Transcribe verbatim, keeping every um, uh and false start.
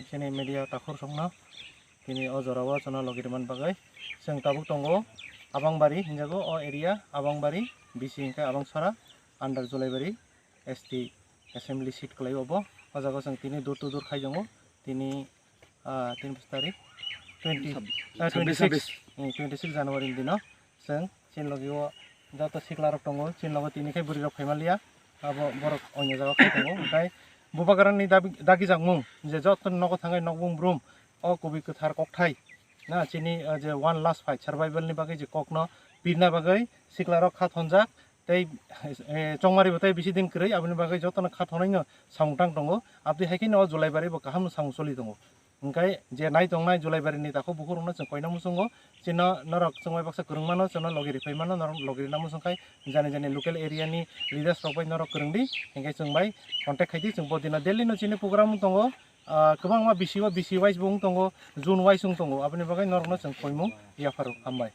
Chini media takhur songno tini o jorao chwngno logi rwmani bagwi chwng tabuk tongo Abangbari hinjago o area, Abangbari bisi hinkhe Abangsara under Jolaibari S T assembly seat kwlai obo. O jaga chwng tini door to door khai tongo. Tini ah, tini bus tarik twenty, ah, twenty six, twenty six January ni dino chwng chini logi o joto sikla rok tongo, chini logo tini khai bwrwi rok phaima liya, abo borok onyo jaga khai tongo. Hinkhe bubagrani dagi jakmung je joto nogo thangwi nokbung brum o kubui kwthar kokthai na chini, ah, je one last fight survival ni bagwi je kokno pirna bagwi sikla rok kha thonjak tei, eh, chongmari bo tei bisi din kwrwi, aboni bagwi jotono kha thonai no samung tang tongo. Abdi hai khe no Jolaibari bo kaham no samung choli tongo. Hinkhe je nai tongnai Jolaibari ni takhuk bukhuk rokno chwng koina muchungo, chino norok chwng bai baksa kwrwng mano, chwngno logi rwphai mano, norok logi rwna muchung khai jani jani local area ni leaders rok bai norok kwrwng di, hinkhe chwng bai contact khai di, chwng bo dino Delhi no chini program tongo. Ah, kwbangma bisi o bisi wise bo wng tongo, June wise wng tongo, aboni bagwi norokno chwng koimung yapharo. Hambai.